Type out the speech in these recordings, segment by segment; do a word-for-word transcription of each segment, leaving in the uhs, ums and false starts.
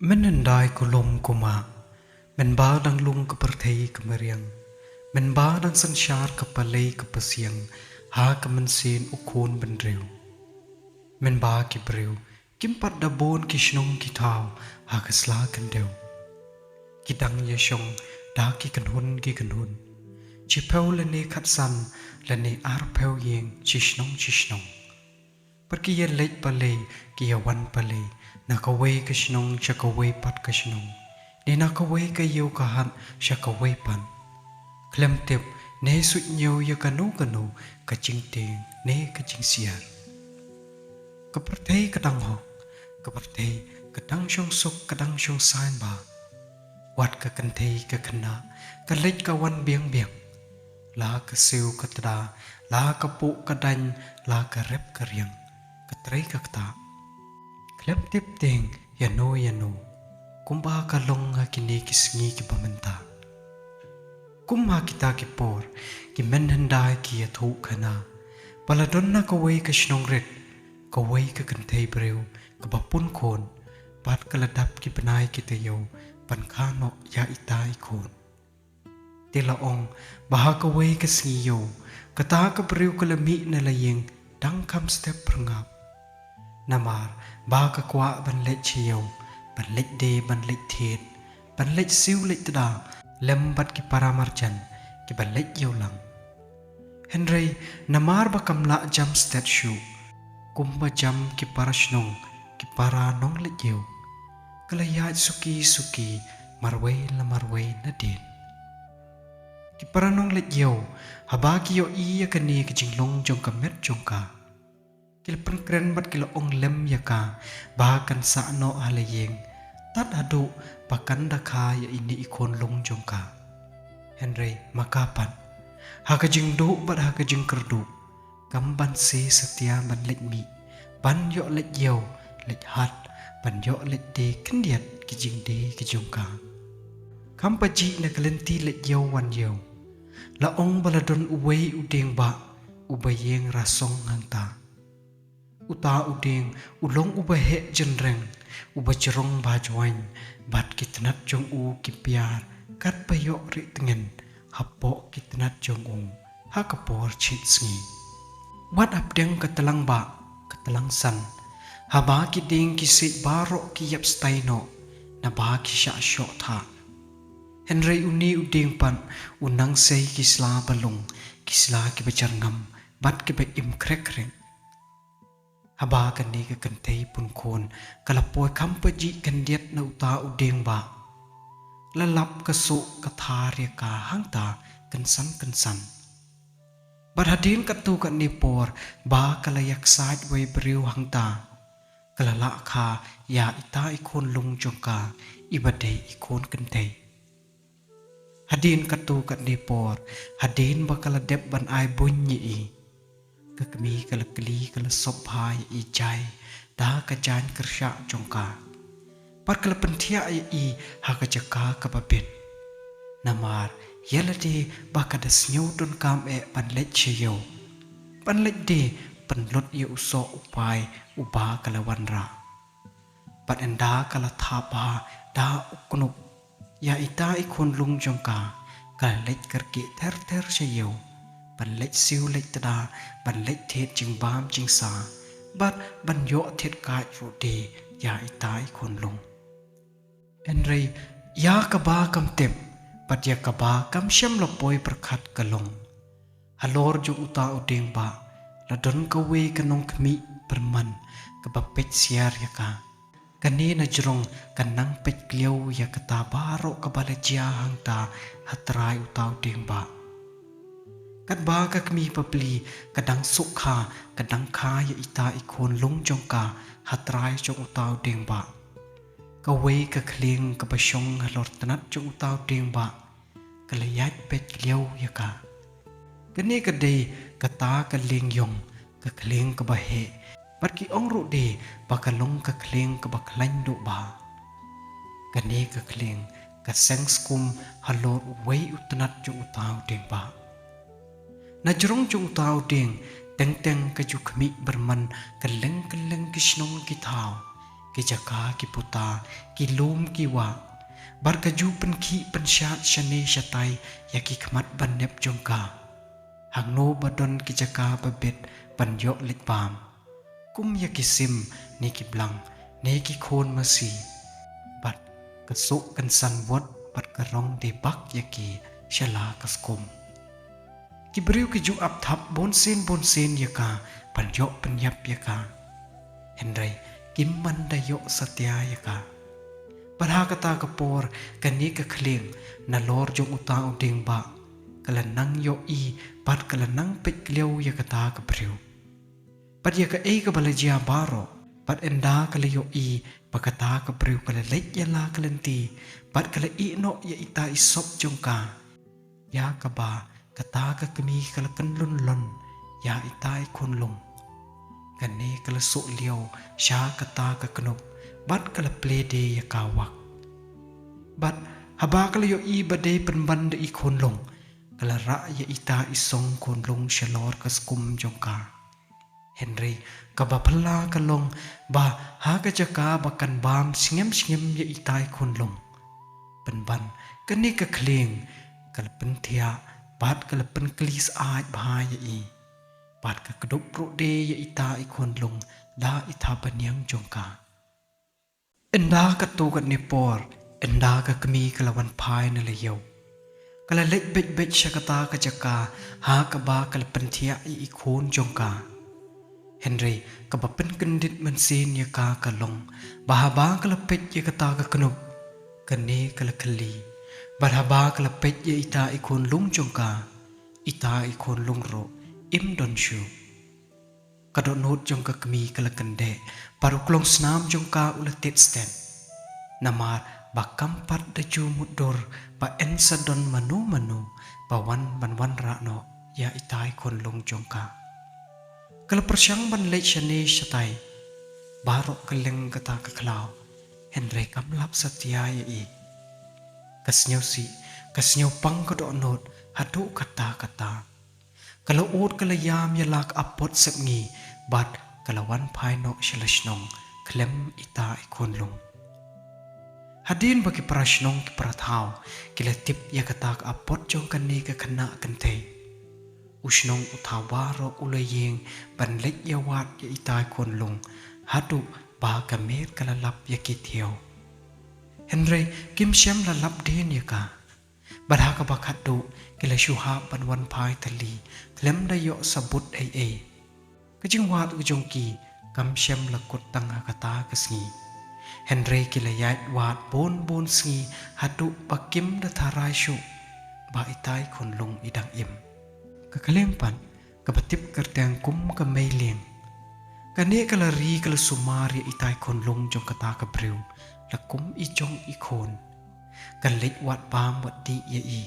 Mynhyndai kulum kumba, mynba dang lung ka pyrthei ka mariang, mynba dang synshar ka palei ka pasiang, ha ka mynsiem u khun bynriew. Mynba ki briew kim pat da bun ki shnong ki thaw ha ka sla khyndew. Ki dang ïashong da ki kynhun ki kynhun, shiphew lane khatsan lane arphew ïing shi shnong shi shnong. Bad ki ïaleit palei, ki ïawan palei, na kawei ka shnong sha kawei pat ka shnong, ne na kawei ka ïew ka hat sha kawei pat. Khlem tip ne suidñiew ïa kano kano ka jingtieng ne ka jingsiar. Ka pyrthei ka dang hok, ka pyrthei ka dang shong suk, ka dang shong saiñ bha. Wat ka kynthei ka khynnah ka leit ka wan biang biang. La ka siew ka tda, la ka puh ka daiñ, la ka rep ka riang, ka trei ka ktah. Khlem tip tieng ïano ïano, kumba ka long ha kine ki sngi kiba mynta. Kum ha kita ki por, ki mynhyndai ki ïathuh khana ba la don na kawei ka shnong rit, kawei ka kynthei briew kaba pun khun, bad ka la dap ki bnai ki taïew ban kha noh ïa ita i khun. Te la ong ba ha kawei ka sngi ïew, kata ka briew ka la mih na la ïing dang kham step pyrngap. Namar ba ka kwah ban leit sha ïew, ban leit die, ban leit thied, ban leit siew leit tda lem bad ki para marjan kiba leit ïew lang. Hynrei namar ba kam lah jam stet shuh, kumba jam ki para shnong, ki para nongleit ïew, ka la ïaid suki suki marwei la marwei nadien. Ki para nongleit ïew, haba ki ïohi ïa kane ka jinglong jong ka met jong ka, ki la pynkren bad ki la ong lem ïa ka ba kan sah noh ha la ïing, tad haduh ba kan da kha ïa ine i khun lung jong ka. Hynrei ma ka pat, ha ka jingduh bad ha ka jingkyrduh, kam ban seh satia ban leit mih, ban ïoh leit ïew, leit hat, ban ïoh leit die khyndiat ki jingdie ki jong ka. Kham pajih na ka lynti leit ïew wan ïew, la ong ba la don uwei u dieng bah uba ïeng rasong hangta. Uta u dieng u long uba heh jynreng, uba jrong ba jwaiñ, bad ki tnat jong u ki piar katba ïoh rieh tngen hapoh ki tnat jong u ha ka por shit sngi. Wat hapdeng ka tlang bah, ka tlang san, haba ki dieng ki siej baroh ki ïap stai noh, naba ki shah shoh thah. Hynrei une u dieng pat u nang sei ki sla ba lung, ki sla kiba jyrngam bad kiba im khrek khrek. Haba kane ka kynthei pun khun ka la poi kham pajih khyndiat na uta u dieng bah, la lap ka suh ka thar ïa ka hangta kynsan kynsan. Bad hadien katto katne por ba ka la ïaksaid wei briew hangta, ka la lah kha ïa ita i khun lung jong ka iba dei i khun kynthei. Hadien katto katne por, hadien ba ka la dep ban ai buiñ ïa i, ka kmie ka la kli, ka la sop bha ïa i jai da ka jaiñ kyrshah jong ka. Bad ka la pynthiah ïa i ha ka jaka kaba bit. Namar ïa lade ba ka da sngew donkam eh ban leit sha ïew, ban leit die pynlut ïa u soh u pai uba ka la wanrah. Bad ynda ka la thap bha da u knup ïa ita i khun lung jong ka, ka la leit kyrkieh ther ther sha ïew, ban leit siew leit tda, ban leit thied jingbam jingsa, bad ban ïoh thied kait ruh de ïa ita i khun lung. Hynrei ïa kaba kam tip bad ïa kaba kam shym la poi pyrkhat ka long, halor jong uta u dieng bah la don kawei ka nongkhmih bymman kaba peit siar ïa ka. Kane na jrong ka nang peit kliaw ïa kata baroh kaba la jia hangta ha trai uta u dieng bah. Katba ka kmie bapli ka dang suk kha, ka dang kha ïa ita i khun lung jong ka ha trai jong uta u dieng bah, kawei ka khlieng kaba shong halor tnat jong uta u dieng bah ka la ïaid peit kliaw ïa ka. Kane ka dei kata ka lieng ïong, ka khlieng kaba heh, bad ki ong ruh de ba ka long ka khlieng kaba khlaiñ duh bha. Kane ka khlieng ka seng skum halor uwei u tnat jong uta u dieng bah. Na jrong jong uta u dieng, teng teng ka ju khmih bymman kylleng kylleng ki shnong ki thaw, Ki jaka ki puta, ki lum ki wah, bad ka ju pynkhih pynshad shane shatai ïa ki khmat ban nep jong ka. Hangno ba don ki jaka ba bit ban ïoh leit bam, kum ïa ki sim ne ki blang ne ki khun masi. Bad ka suk kan san wot bad ka rong dei bak ïa ki sha la ka skum. Ki briew ki ju ap thap bun sien bun sien ïa ka ban ïoh pynïap ïa ka. Hynrei kim man da ïoh satia ïa ka. Bad ha kata ka por kane ka khlieng nalor jong uta u dieng bah ka la nang ïohi bad ka la nang peit kliaw ïa kata ka briew. Bad ïa kaei kaba la jia baroh, bad ynda ka la ïohi ba kata ka briew ka la leit ïa la ka lynti bad ka la ïeh noh ïa ita i sop jong ka, ïa kaba kata ka kmie ka la kynlun lon ïa ita i khunlung. Kane ka la suk liaw sha kata ka knup bad ka la plie de ïa ka wak. Bad haba ka la ïohi ba dei pynban da i khunlung, ka la rah ïa ita i song khunlung shalor ka skum jong ka. Hynrei kaba phylla ka long ba ha ka jaka ba kan bam sngem sngem ïa ita i khunlung, pynban kane ka khlieng ka la pynthiah bad ka la pynkli syaid bha ïa i. Bad ka kdup ruh de ïa ita i khunlung da i thabaniang jong ka. Ynda katto katne por, ynda ka kmie ka la wan phai na la ïew, ka la leit beit beit sha kata ka jaka ha kaba ka la pynthiah ïa i khun jong ka. Hynrei kaba pynkyndit mynsiem ïa ka ka long ba haba ka la peit ïa kata ka knup, kane ka la kylli. Bad haba ka la peit ïa ita i khunlung jong ka, ita i khunlung ruh im don shuh. Ka dohnud jong ka kmie ka la kyndeh bad u klongsnam jong ka u la tied stet. Namar ba kam pat da ju mutdur ba yn sa don mano mano ba wan ban wanrah noh ïa ita i khunlung jong ka. Ka la pyrshang ban leit shane shatai baroh kylleng kata ka khlaw, hynrei kam lap satia ïa i. Ka sngewsih, ka sngewpang ka dohnud haduh katta katta. Ka la ud ka la ïam ïa la ka apot sepngi bad ka la wan phai noh sha la shnong khlem ita i khunlung. Hadien ba ki para shnong ki para thaw ki la tip ïa kata ka apot jong kane ka khynnah kynthei, u shnong u thaw baroh u la ïeng ban leit ïawad ïa ita i khunlung haduh ba ka miet ka la lap ïa ki thiew. Hynrei kim shym la lap dien ïa ka. Bad ha kaba khatduh ki la shu hap ban wan phai tylli khlem da ïoh sabut ei ei. Ka jingwad ka jong ki kam shym la kut tang ha kata ka sngi. Hynrei ki la ïaid wad bun bun sngi haduh ba kim da tharai shuh ba ita i khunlung i dang im. Ka khlieng pat kaba tip kyrteng kum ka Meilieng. Kane ka la ri ka la sumar ïa ita i khunlung jong kata ka briew la kum i jong i khun. Ka leit wad bam wad dih ïa i.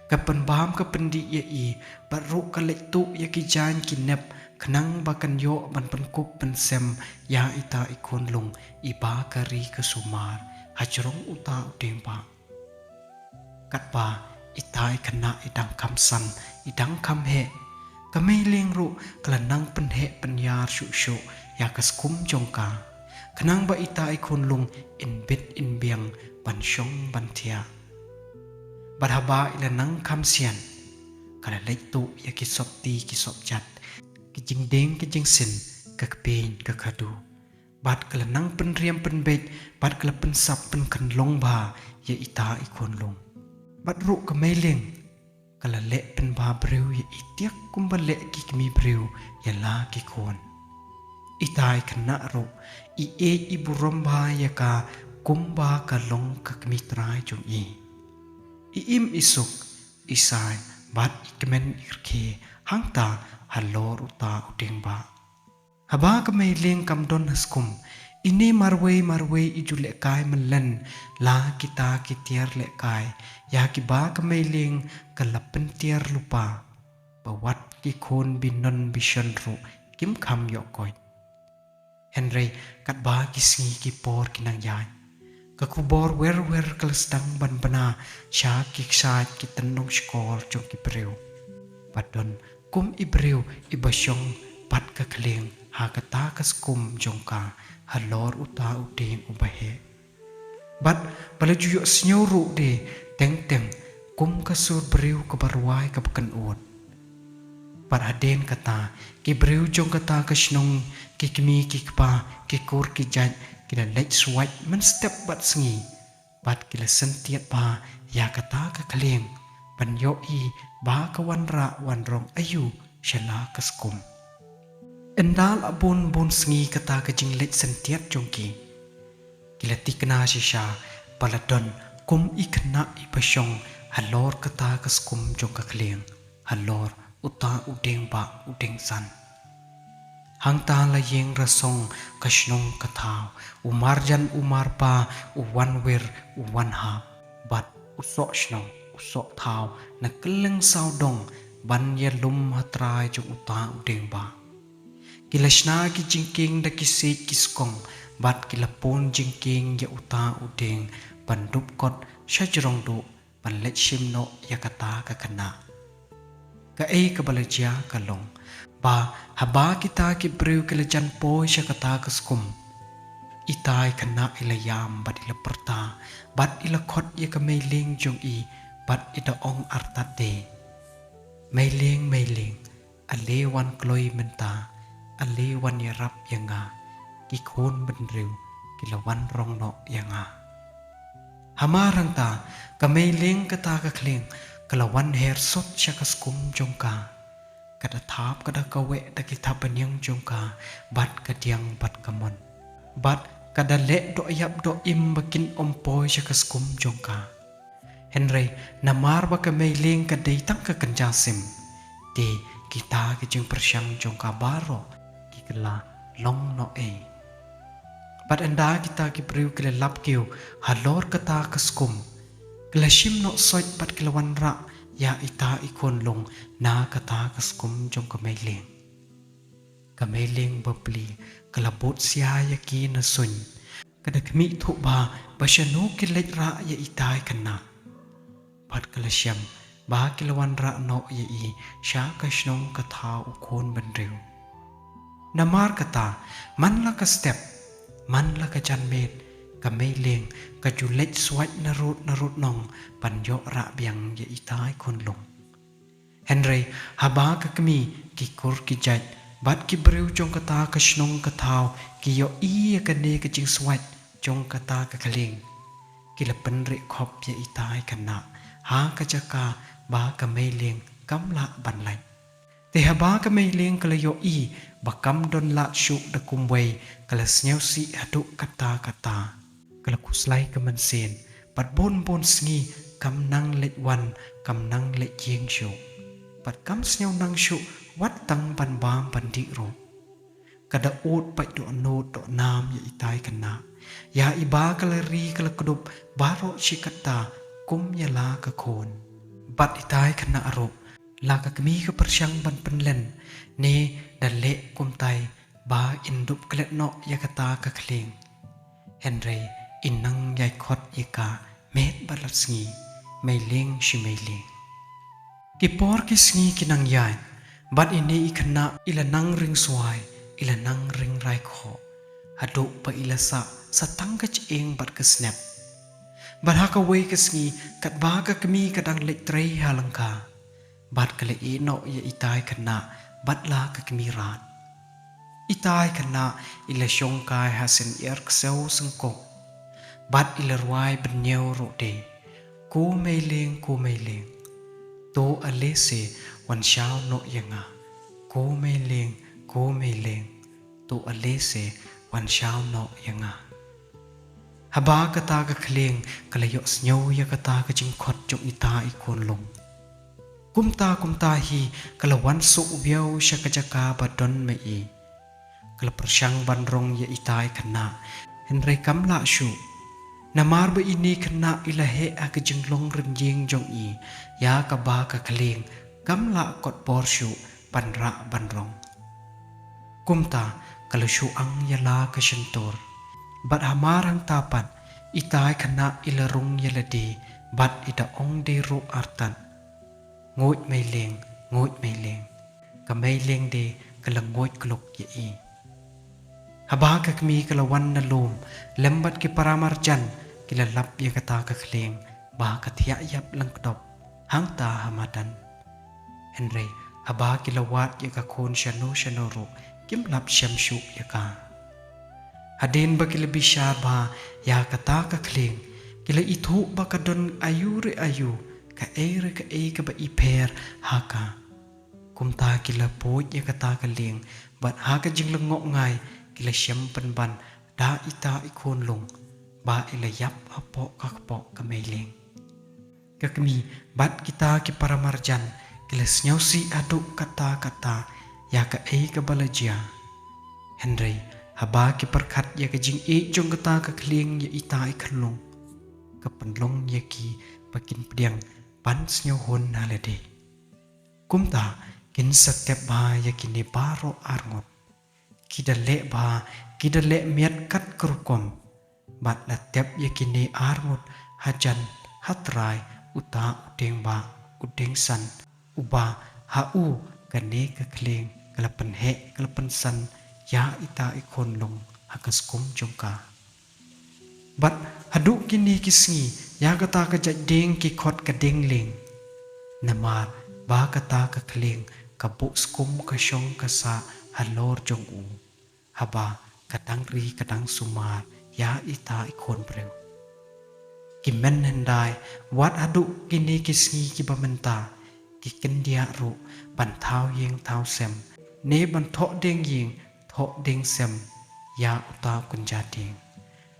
Ka pynbam ka pyndih ïa i bad ruh ka leit tuh ïa ki jaiñ ki nep khnang ba kan ïoh ban pynkup pynsem ïa ita i khunlung iba ka ri ka sumar ha jrong uta u dieng bah. Katba ita i khynnah i dang kham san, i dang kham heh, ka Meilieng ruh ka la nang pynheh pynïar shuh shuh ïa ka skum jong ka khnang ba ita i khunlung in bit in biang ban shong ban thiah. Bad haba i la nang kham sian, ka la leit tuh ïa ki sopti ki sopjat, ki jingdeng ki jingsin, ka kpieñ ka khadu. Bad ka la nang pynriam pynbeit bad ka la pynsap pynkynlong bha ïa ita i khunlung. Bad ruh ka Meilieng ka la leh pynbha briew ïa i tiak kumba leh ki kmie briew ïa la ki khun. Ita i khynnah ruh i ïeit i burom bha ïa ka kumba ka long ka kmie trai jong i. I im i suk, i sai bad i kmen i rkhie hangta halor uta u dieng bah. Haba ka Meilieng kam don ha skum, ine marwei marwei i ju lehkai myllen la kita ki tiar lehkai ïa kiba ka Meilieng ka la pyntiar lypa, ba wat ki khun binon bishon ruh kim kham ïoh koit. Hynrei katba ki sngi ki por ki nang ïaid, ka khubor wer wer ka la sdang ban bna sha ki kshaid ki tyndong shkor jong ki briew. Ba don kum i briew iba shong bad ka khlieng ha kata ka skum jong ka halor uta u dieng uba heh. Bad ba la ju ïohsngew ruh de teng teng kum ka sur briew kaba rwai kaba kynnoh. Bad hadien kata ki briew jong kata ka shnong, ki kmie ki kpa, ki kur ki jait, ki la leit swait mynstep bad sngi. Bad ki la syntiat bha ïa kata ka khlieng ban ïohi ba ka wanrah wanrong aïu sha la ka skum. Ynda la bun bun sngi kata ka jingleit syntiat jong ki, ki la thikna shisha ba la don kum i khynnah iba shong halor kata ka skum jong ka khlieng, halor uta u dieng bah u dieng san. Hangta la ïeng rasong ka shnong ka thaw, u marjan u marpa, u wanwir u wanhap, bad u soh shnong u soh thaw na kylleng sawdong ban ïalum ha trai jong uta u dieng bah. Ki la shna ki jingkieng da ki siej ki skong, bad ki la pun jingkieng ïa uta u dieng ban dup kot sha jrong duh ban leit shim noh ïa kata ka khynnah. Kaei kaba la jia ka long ba haba kita ki briew ki la jan poi sha kata ka skum, itai khynnah i la ïam bad i la pyrta bad i la khot ïa ka meilieng jong i bad i da ong artat de, "Meilieng, meilieng, ale wan kloi mynta, ale wan ïarap ïa nga, ki khun bynriew ki la wan rong noh ïa nga." Hamar hangta ka meilieng kata ka khlieng ka la wan her sut sha ka skum jong ka. Ka da thap ka da kaweh da ki thapniang jong ka bad ka diang bad ka mon. Bad ka da leh doh ïap doh im ba kin ym poi sha ka skum jong ka. Hynrei namar ba ka meilieng ka dei tang ka kynja sim, te kita ki jingpyrshang jong ka baroh ki kylla long noh ei. Bad ynda kita ki briew ki la lap kiew halor kata ka skum, ki la shim noh soit bad ki la wanrah ïa ita i khunlung na kata ka skum jong ka meilieng. Ka meilieng bapli ka la bud sia ïa ki na suiñ. Ka da khmih thuh bha ba shano ki leit rah ïa itai khynnah. Bad ka la shem ba ki la wanrah noh ïa i sha ka shnong ka thaw u khun bynriew. Namar kata, man la ka step, man la ka janmiet, ka meilieng ka ju leit swait na rud na rud nong ban ïoh rah biang ïa itai khunlung. Hynrei haba ka kmie, ki kur ki jait bad ki briew jong kata ka shnong ka thaw ki ïohi ïa kane ka jingswait jong kata ka khlieng, ki la pynrih khop ïa itai khynnah ha ka jaka ba ka meilieng kam lah ban lait. Te haba ka meilieng ka la ïohi ba kam don lad shuh da kumwei, ka la sngewsih haduh katta katta. Ka la khuslai ka mynsiem, bad bun bun sngi kam nang leit wan, kam nang leit ïeng shuh. Bad kam sngew nang shuh wat tang ban bam ban dih ruh. Ka da ud bad dohnud dohnam ïa itai khynnah, ïa iba ka la ri ka la kdup baroh shi katta kum ïa la ka khun. Bad itai khynnah ruh, la ka kmie ka pyrshang ban pynlen, ne da leh kumtai ba in dup klet noh ïa kata ka khlieng. Hynrei in nang ïai khot ïa ka miet bad lat sngi, meilieng shi meilieng. Ki por ki sngi ki nang ïaid, bad ine i khynnah i la nang ring swai, i la nang ring rai khoh, haduh ba i la sah sa tang ka jingïeng bad ka snep. Bad ha kawei ka sngi, katba ka kmie ka dang leit trei ha lyngkha, bad ka la ïeh noh ïa itai khynnah bad la ka kmie rat. Itai khynnah i la shong kai ha sien ïar ksew syngkuk, bad i la rwai bynñiew ruh de: Ko meilieng, ko meilieng, to ale se wan shaw noh ïa nga. Ko meilieng, ko meilieng, to ale se wan shaw noh ïa nga. Haba kata ka khlieng ka la ïohsngew ïa kata ka jingkhot jong itai i khunlung, kumta kumta hi ka la wan suh wiaw sha ka jaka ba don ma i. Ka la pyrshang ban rong ïa itai khynnah, hynrei kam lah shuh. Namar ba ine i khynnah i la heh ha ka jinglong rynïeng jong i, ïa kaba ka khlieng kam lah kot bor shuh ban rah ban rong. Kumta ka la shu ang ïa la ka shyntur. Bad hamar hangta pat, itai khynnah i la rung ïa lade bad i da ong de ruh artat: Nguid meilieng, nguid meilieng. Ka meilieng de ka la nguid kluk ïa i. Haba ka kmie ka la wan na lum lem bad ki paramarjan, ki la lap ïa kata ka khlieng ba ka thiah ïap lyngkdop hangta ha madan. Hynrei haba ki la wad ïa ka khun shano shano ruh, kim lap shem shuh ïa ka. Hadien ba ki la bishar bha ïa kata ka khlieng, ki la ithuh ba ka don aïu re aïu, kaei re kaei kaba ipher ha ka. Kumta ki la poi ïa kata ka lieng bad ha ka jinglyngngoh ngai ki la shem pynban da ita i khun lung ba i la ïap hapoh ka kpoh ka meilieng. Ka kmie bad kita ki paramarjan ki la sngewsih haduh katta katta ïa kaei kaba la jia. Hynrei haba ki pyrkhat ïa ka jingïeit jong kata ka khlieng ïa ita i khunlung, ka pynlong ïa ki ba kin pdiang ban sngewhun ha lade. Kumta kin sa tep bha ïa kine baroh arngut. Ki da leh bha, ki da leh miat kat ka rukom. Bad la tep ïa kine arngut hajan ha trai uta u dieng bah u dieng san, uba ha u kane ka khlieng ka la pynheh ka la pynsan ïa ita i khun lung ha ka skum jong ka. Bad haduh kine ki sngi ïa kata ka jait dieng ki khot ka dieng lieng. Namar ba kata ka khlieng ka buh skum ka shong ka sah halor jong u, haba ka dang ri ka dang sumar ïa ita i khun briew. Ki mynhyndai wat haduh kine ki sngi kiba mynta, ki kyndiah ruh ban thaw ïing thaw sem ne ban thoh dieng ïing thoh dieng sem ïa uta u kynja dieng.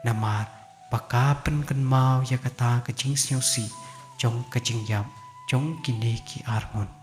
Namar ba ka pynkynmaw ïa kata ka jingsngewsih jong ka jingïap jong kine ki arngut.